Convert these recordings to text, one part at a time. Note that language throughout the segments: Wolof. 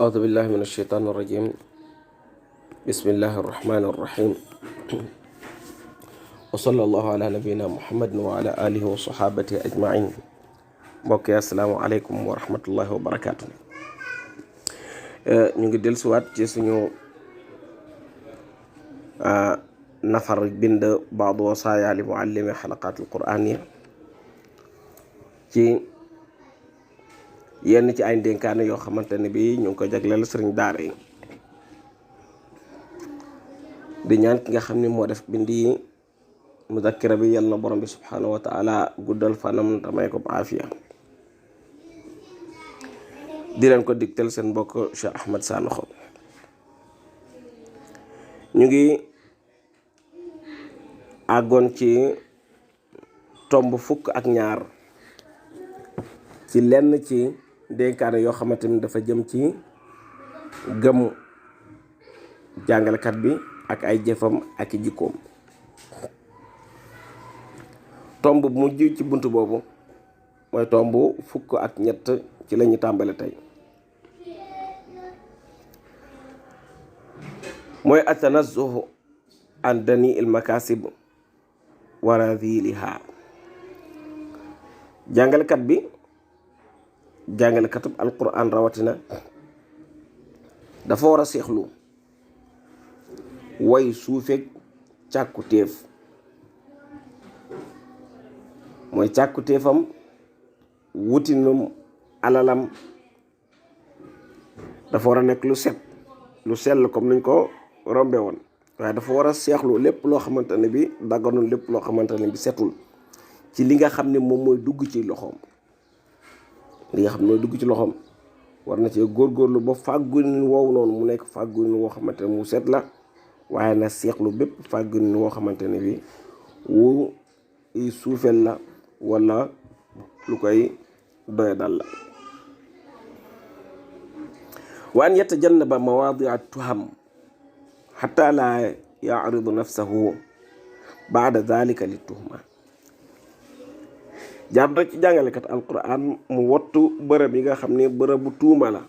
أعوذ بالله من الشيطان الرجيم. بسم الله الرحمن الرحيم. وصلى الله على نبينا محمد وعلى آله وصحابته أجمعين. mbokk yi asalaamaaleykum wa rahmatullahi wa barakaatu. ñu ngi dellusiwaat ci suñu nafar bind baadu wasaaya li muallimi xalaqaatul quraaniya ci yenn ci ay ndénkaane yoo xamante ne bi ñu ngi ko jagleel sëriñ daara yi di ñaan ki nga xam ne moo def bind yi mudakkira bi yàlla na borom bi subhaanahu wa taala guddal fanam tamay ko aafiya. di leen ko digtal seen mbokk Cheikh Ahmed Sanokho. ñu ngi àggoon ci tomb fukk ak ñaar ci lenn ci dénkaane yoo xamante ni dafa jëm ci gëm jàngalekat bi ak ay jëfam ak i jikkoom. tomb bu mujj ci bunt boobu mooy tomb fukk ak ñett ci la ñu tàmbale tey, mooy atanazzuhu an dani il makasib wa radhiliha. jàngalekat bi jàngalekatub alquran rawatina dafa war a seexlu way suufeeg càkkutéef, mooy càkkutéefam wutinum alalam dafa war a nekk lu set lu sell comme nañ ko rombe woon, waaye dafa war a seexlu lépp loo xamante ne bi dagganul, lépp loo xamante ne bi setul ci li nga xam ne moom mooy dugg ci loxoom. li nga xam ne mooy dugg ci loxoom war na cee góorgóorlu ba fàggunin woowu noonu mu nekk fàggunin woo xamante ne mu set la, waaye na seexlu bépp fàggunin woo xamante ne bi wu suufel la wala lu koy doye dal la. wa an yatajannaba mawadia tuham xata laa yacridu nafsahu baada dalika li tuhma. jaar rek ci jàngalekat alquran mu wattu bërëb yi nga xam ne bërëb bu tuuma la,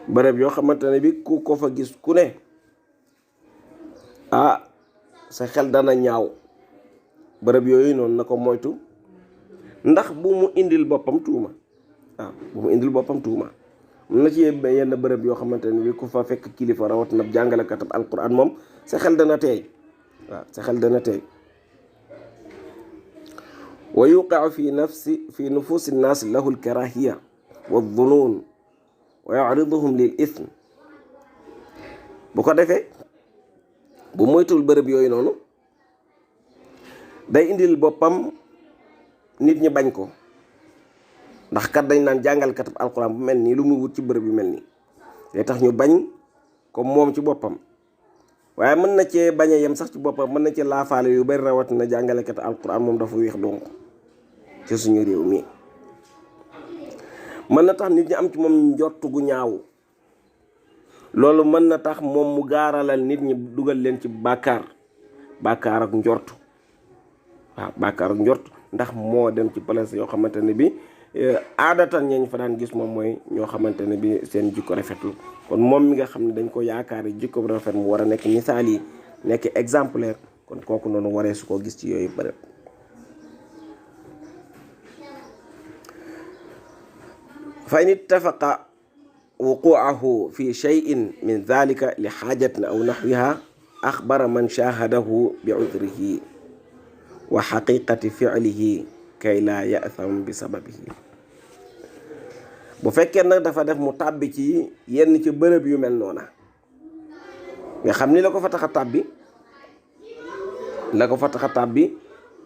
bërëb yoo xamante ne bi ku ko fa gis ku ne sa xel dana ñaaw. bërëb yooyu noonu na ko moytu ndax bu mu indil boppam tuuma. bu mu indil boppam tuuma. mun na ci yenn bërëb yoo xamante ne bi ku fa fekk kilifa rawatina jàngalekatab alquran moom sa xel dana teey. sa xel dana teey. wa yuqiu fi nufuusi nnaasi lahu lkarahiya wa dunuun wa yacriduhum lil ithm. bu ko defee bu moytul bërëb yooyu noonu day indil boppam nit ñi bañ ko, ndax kat dañ naan jàngalkatab alquran bu mel nii lu muy wut ci bërëb yu mel nii day tax ñu bañ comme moom ci boppam. waaye mën na cee bañ a yem sax ci boppam, mën na cee laafaale yu bari rawatina jàngalekat alquran moom dafa wéex donc ci suñu réew mi. mën na tax nit ñi am ci moom njort gu ñaaw, loolu mën na tax moom mu gaaralal nit ñi dugal leen ci bàkkaar ak njort. bàkkaar ak njort ndax moo dem ci place yoo xamante ne bi aadatan ñeñ fa daan gis moom mooy ñoo xamante ne bi seen jikko rafetul. kon moom mi nga xam ne dañ ko yaakaar jikko bu rafet mu war a nekk misaal yi nekk exemplaire, kon kooku noonu waree su ko gis ci yooyu bërëb. fa in ittafaqa wuquahu fi cheyin min dalika li xaajatin aw naxwiha axbara man shahadahu bi udrihi wa xaqiqati ficlihi kay laa yatham bi sababihi. bu fekkee nag dafa def mu tàbbi ci yenn ci bërëb yu mel noona nga xam ni la ko fa tax a tàbbi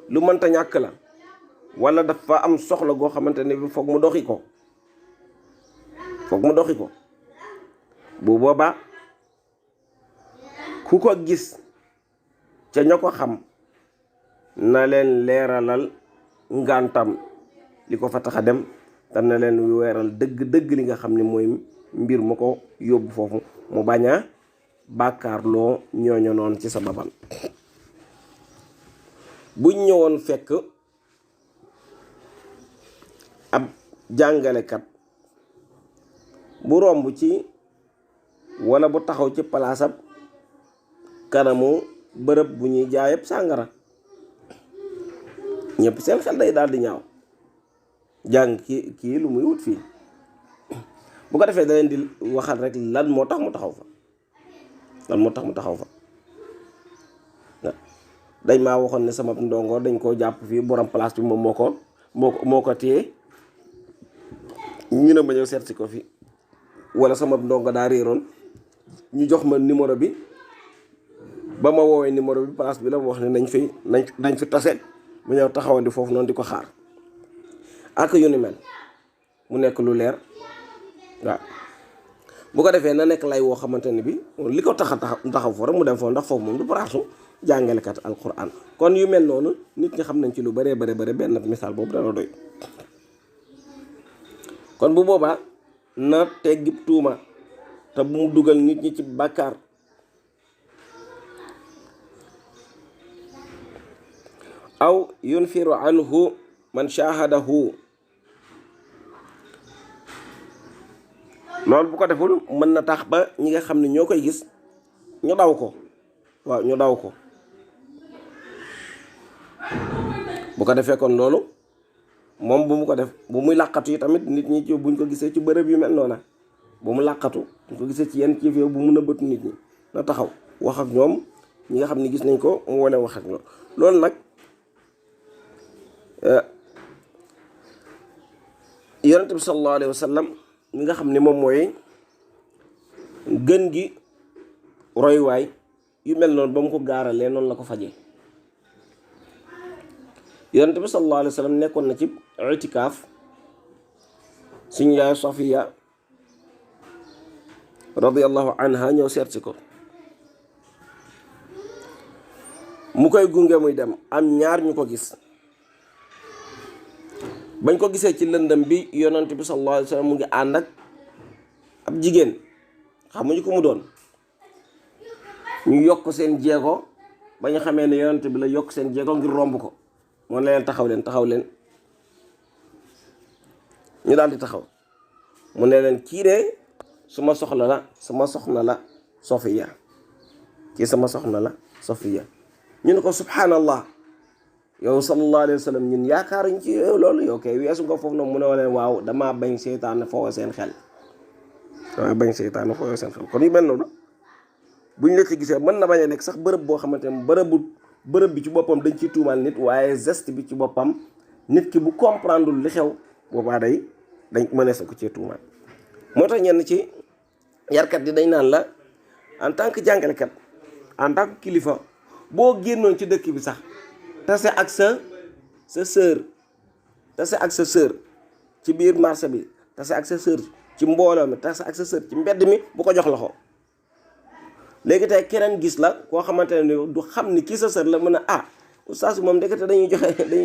lu mënta ñàkk la, wala dafa am soxla goo xamante ne bi foog mu doxi ko bu boobaa ku ko gis ca ña ko xam na leen leeralal ngantam li ko fa tax a dem, te na leen weeral dëgg li nga xam ne mooy mbir mu ko yóbbu foofu, mu bañ a bàkkaarloo ñooño noonu ci sababam. buñ ñëwoon fekk ab jàngalekat bu romb ci wala bu taxaw ci palaasab kanamu bërëb bu ñuy jaayab sàngara ñëpp seen xel day daal di ñaaw jàng kii lu muy wut fii. bu ko defee da leen di waxal rek lan moo tax mu taxaw fa dañ maa waxoon ne sama ndongo dañ koo jàpp fii borom place bi moom moo ko téye ñu ne ma ñëw seet si ko fi, wala sama ndongo daa réeroon ñu jox ma numéro bi, ba ma woowee numéro bi place bi la wax ne nañ fi tase mu ñëw taxawandi foofu noonu di ko xaar ak yu ni mel mu nekk lu leer. waaw bu ko defee na nekk lay woo xamante ne bi li ko taxaw foofu rek mu dem foofu, ndax foofu moom du paraasu jàngalekat alquran. kon yu mel noonu nit ñi xam nañ ci lu bëree bëri benn misaal boobu dana doy. kon bu boobaa na teggi tuuma te bu mu dugal nit ñi ci bàkkaar. aw yunfiru anhu man shahadahu, loolu bu ko deful mën na tax ba ñi nga xam ne ñoo koy gis ñu daw ko. waaw ñu daw ko. bu ko defee kon loolu moom bu mu ko def, bu muy làqatu yi tamit nit ñi ci buñ ko gisee ci bërëb yu mel noona, bu mu làqatu buñ ko gisee ci yenn ci bu mu nëbbatu nit ñi, na taxaw wax ak ñoom ñi nga xam ne gis nañ ko mu wane wax ak ñoom. loolu nag yonent bi sallallahu alayhi wa sallam mi nga xam ne moom mooy gën gi roywaay, yu mel noonu ba mu ko gaaralee noonu la ko fajee. yonent bi sallallahu alayhi wa sallam nekkoon na ci itikaaf, suñu yaay Safiya radiyallahu anha ñëw seet si ko, mu koy gunge muy dem, am ñaar ñu ko gis. bañ ko gisee ci lëndëm bi yonent bi sallallahu alayhi wa sallam mu ngi ànd ak ab jigéen, xamuñu ko mu doon, ñu yokk seen jéego ba ñu xamee ne yonent bi la yokk seen jéego ngir romb ko. moo ne leen taxaw leen ñu daal di taxaw. mu ne leen kii de sama soxna la Sofiya, kii sama soxna la Sofiya. ñu ne ko subhanallah, yow sallallahu alayhi wa sallam ñun yaakaaruñ ci loolu, yow kay weesu nga foofu noonu. mu ne leen waaw damaa bañ seytaane foofu seen xel. kon yu mel noonu buñ la ci gisee mën na bañ a nekk sax bërëb boo xamante ne bërëb bi ci boppam dañ ciy tuumaal nit, waaye geste bi ci boppam nit ki bu comprendre li xew boobaa dañ mënees ko cee tuumaal. moo tax ñenn ci yarkat yi dañ naan la en tant que jàngalekat, en tant que kilifa, boo génnoon ci dëkk bi sax tase ak sa sœur ci biir marché bi, tase ak sa sœur ci mbooloo mi, tase ak sa sœur ci mbedd mi, bu ko jox loxo. léegi tey keneen gis la koo xamante ne du xam ni kii sa sër la, mën a oustaz moom ndekete dañuy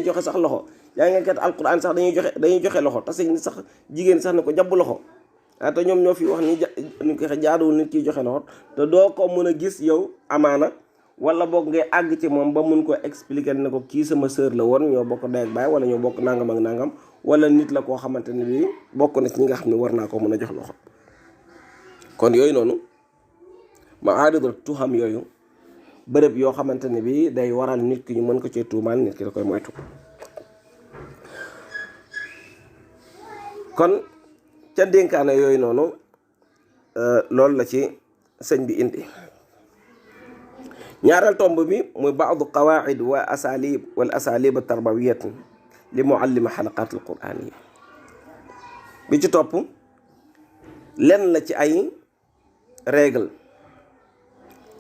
joxe sax loxo, yaa ngi kat alquran sax dañuy joxe loxo, tase ni sax jigéen sax ne ko jàpp loxo. te ñoom ñoo fi wax ni ko jaaduwul nit kiy joxe loxo, te doo ko mën a gis yow amaana, wala boog ngay àgg ci moom ba mun ko expliquer ne ko kii sama sœur la woon, ñoo bokk ndey ak baay, wala ñoo bokk nangam ak nangam, wala nit la koo xamante ne bii bokk na ci ñi nga xam ne war naa ko mën a jox loxo. kon yooyu noonu maaridul tuham yooyu, bërëb yoo xamante ne bii day waral nit ki ñu mën ko cee tuumaal, nit ki da koy moytu. kon ca dénkaane yooyu noonu loolu la ci sëñ bi indi. ñaareel tomb bi muy baadu qawaid wal asalib tarbawiyat li muallima xalaqat al quraniya. bi ci topp lenn la ci ay règle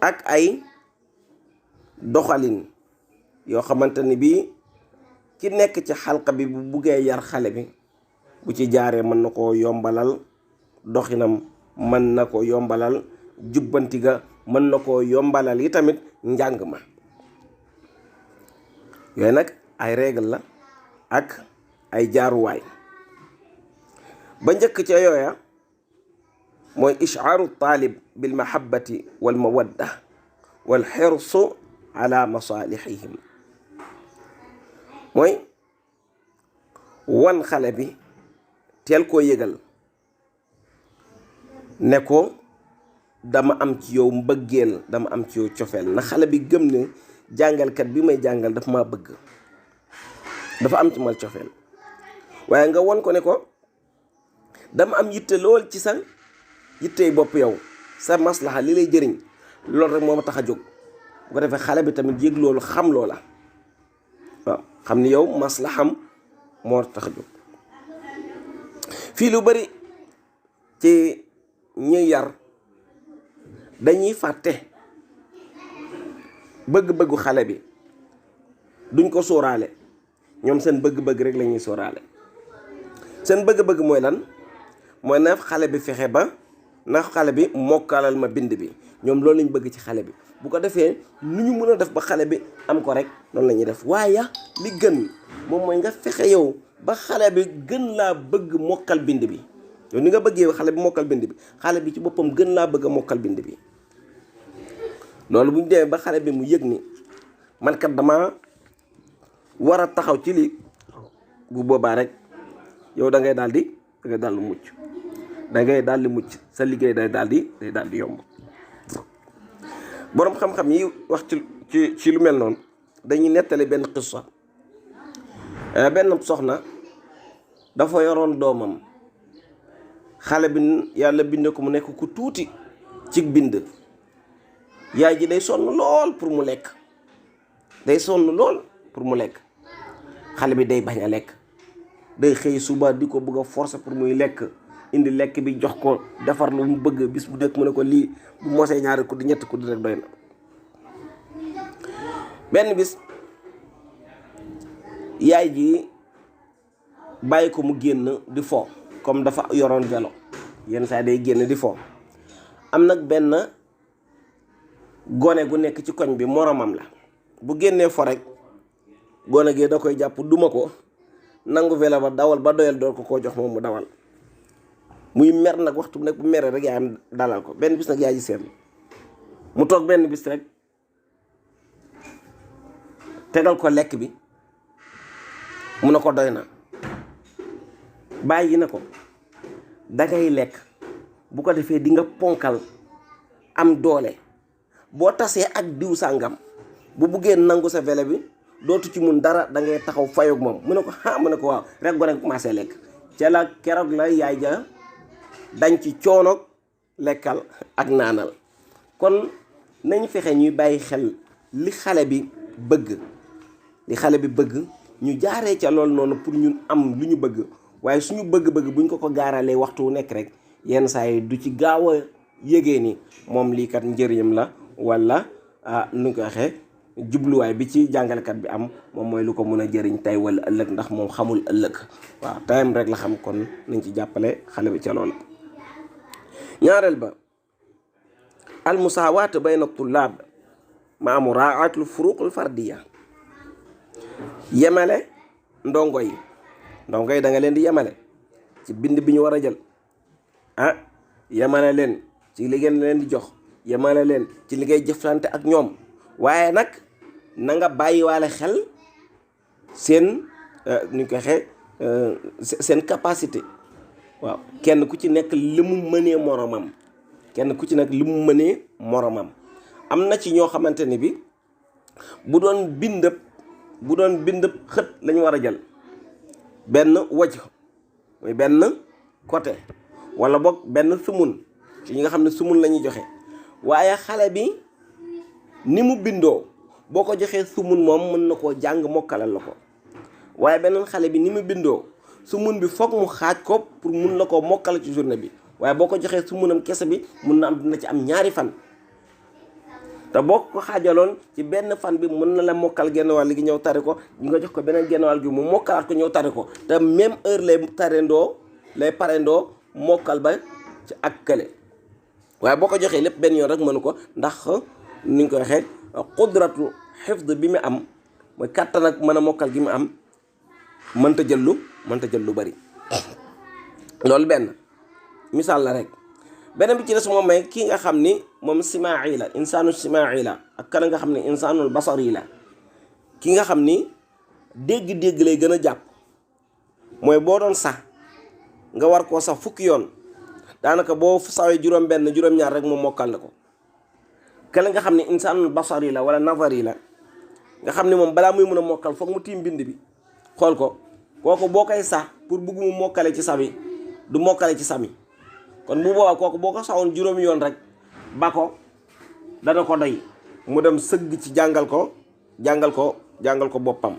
ak ay doxalin yoo xamante ni bii ki nekk ci xalqa bi bu buggee yar xale bi, bu ci jaaree mën na koo yombalal doxinam, mën na ko yombalal jubbanti ga, mën na koo yombalal yi tamit njàng ma. yooyu nag ay règle la ak ay jaaruwaay. ba njëkk ca yooya mooy ishaaru taalib bil mahabbati wal mawadda wal xirsu ala masalihihim. mooy wan xale bi, teel koo yëgal ne ko dama am ci yow mbëggeel, dama am ci yow cofeel na xale bi gëm ne jàngalkat bi may jàngal dafa maa bëgg, dafa am ci mal cofeel. waaye nga won ko ne ko dama am yitte lool ci sa yittey bopp yow, sa maslaxa li lay jëriñ loolu rek moo ma tax a jóg. bu ko defee xale bi tamit yëg loolu, xam loola, waaw xam ni yow maslaxam moo tax a jóg. fii lu bari ci ñuy yar dañuy fàtte bëgg-bëggu xale bi, duñ ko sóoraale. ñoom seen bëgg-bëgg rek la ñuy sóoraale. seen bëgg-bëgg mooy lan? mooy na xale bi fexe ba na xale bi mokkalal ma bind bi. ñoom loolu lañ bëgg ci xale bi. bu ko defee nu ñu mën a def ba xale bi am ko rek noonu la ñuy def. waaye li gën moom mooy nga fexe yow ba xale bi gën laa bëgg mokkal bind bi. yow ni nga bëggee xale bi mokkal bind bi, xale bi ci boppam gën laa bëgg a mokkal bind bi. loolu bu ñu demee ba xale bi mu yëg ni man kat dama war a taxaw ci lii, bu boobaa rek yow da ngay daal di mucc, da ngay daal di mucc, sa liggéey day daal di yomb. boroom xam-xam yi wax ci lu mel noonu dañuy nettali benn qissa. benn soxna dafa yoroon doomam, xale bi yàlla bind ko mu nekk ku tuuti ci bind. yaay ji day sonn lool pour mu lekk, xale bi day bañ a lekk, day xëy suba di ko bëgg a forcer pour muy lekk, indi lekk bi jox ko, defar lu mu bëgg, bis bu nekk mu ne ko lii bu mosee ñaari kudd ñetti kudd rek doy na. benn bis yaay ji bàyyi ko mu génn di fo, comme dafa yoroon vélo, yenn saa day génn di fo. am nag benn gone gu nekk ci koñ bi moromam la, bu génnee fo rek gone gi da koy jàpp duma ko, nangu vélo ba dawal ba doyal door ko koo jox moom mu dawal. muy mer nag, waxtu bu nekk bu meree rek yaayam dalal ko. benn bis nag yaay ji seetlu mu toog benn bis rek tegal ko lekk bi, mu ne ko doy na. bàyyi na ko dangay lekk, bu ko defee di nga ponkal am doole, boo tasee ak diw sàngam bu buggee nangu sa vélo bi dootu ci mun dara, da ngay taxaw fayoog moom. mu ne ko mu ne ko waaw rek gone commencé lekk. ca la keroog la yaay ja dañ ci coonoog lekkal ak naanal. kon nañ fexe ñuy bàyyi xel li xale bi bëgg, ñu jaaree ca loolu noonu pour ñun am lu ñu bëgg. waaye suñu bëgg-bëgg buñ ko gaaralee waxtu wu nekk rek yenn saa yi du ci gaaw a yëgee ni moom lii kat njëriñam la, wala nu ñu ko waxee jubluwaay bi ci jàngalekat bi am moom mooy lu ko mën a jëriñ tey wala ëllëg, ndax moom xamul ëllëg. waaw tayam rek la xam. kon nañ ci jàppale xale bi ca loolu. ñaareel ba al musaawaat bayna tullaab maa muraatul furuqul fardiya. yemale ndongo yi da nga leen di yemale ci bind bi ñu war a jël, yemale leen ci li ngeen leen di jox, yemale leen ci li ngay jëflante ak ñoom. waaye nag na nga bàyyiwaale xel seen ñu ko waxee seen capacité. waaw kenn ku ci nekk li mu mënee moromam, am na ci ñoo xamante ni bi bu doon bind xët lañu war a jël, benn waj muy benn côté, wala boog benn sumun ci ñi nga xam ne sumun la ñuy joxe. waaye xale bi ni mu bindoo boo ko joxee sumun moom mën na koo jàng mokkalal la ko. waaye beneen xale bi ni mu bindoo sumun bi foog mu xaaj ko pour mun la koo mokkal ci journée bi. waaye boo ko joxee sumunam kese bi mun na am dina ci am ñaari fan, te boo ko xaajaloon ci benn fan bi mën na la mokkal genn wàll gi ñëw tari ko, nga jox ko beneen genn wàll gi mu mokkalaat ko ñëw tari ko, te même heure lay parendoo mokkal ba ci ak kële. waaye boo ko joxee lépp benn yoon rek mënu ko, ndax ni ñu ko waxee qudratu xifd bi mu am, mooy kàttan ak mën a mokkal gi mu am, mënta jël lu bari. loolu benn misaal la rek. beneen bi ci des moom may kii nga xam ni moom simaa'i la, insaanu simaa'i la, ak kan nga xam ne insaanul basari la. ki nga xam ni dégg-dégg lay gën a jàpp, mooy boo doon sax nga war koo sax fukki yoon daanaka boo sawee juróom-benn juróom-ñaar rek moom mokkal na ko. kële nga xam ne insaanul basari la wala nazari la nga xam ne moom balaa muy mën a mokkal foog mu tiim bind bi xool ko kooku boo koy sax pour bugg mu mokkale ci sami du mokkale ci sami kon bu boobaa kooku boo ko saxoon juróomi yoon rek ba ko dana ko doy mu dem sëgg ci jàngal ko boppam.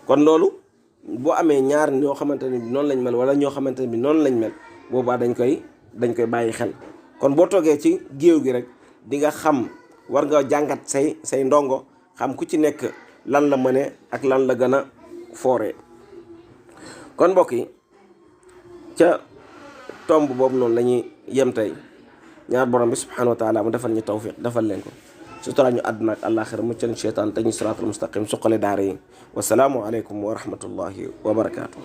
kon loolu boo amee ñaar ñoo xamante ne bi noonu lañ mel wala ñoo xamante ne bi noonu lañ mel boobaa dañ koy bàyyi xel. kon boo toogee ci géew gi rek di nga xam war nga jàngat say ndongo xam ku ci nekk lan la mëne ak lan la gën a foore. kon mbokk yi ca tomb boobu noonu la ñuy yem tey ñaar borom bi subhanahu wa taala mu defal ñu tawfiq defal leen ko sutura ñu àdduna ak àllaaxira muccal ñu seytaan te ñu siraatul mustaqim suqale daara yi wasalaamu aleykum wa rahmatullahi wa barakaatu.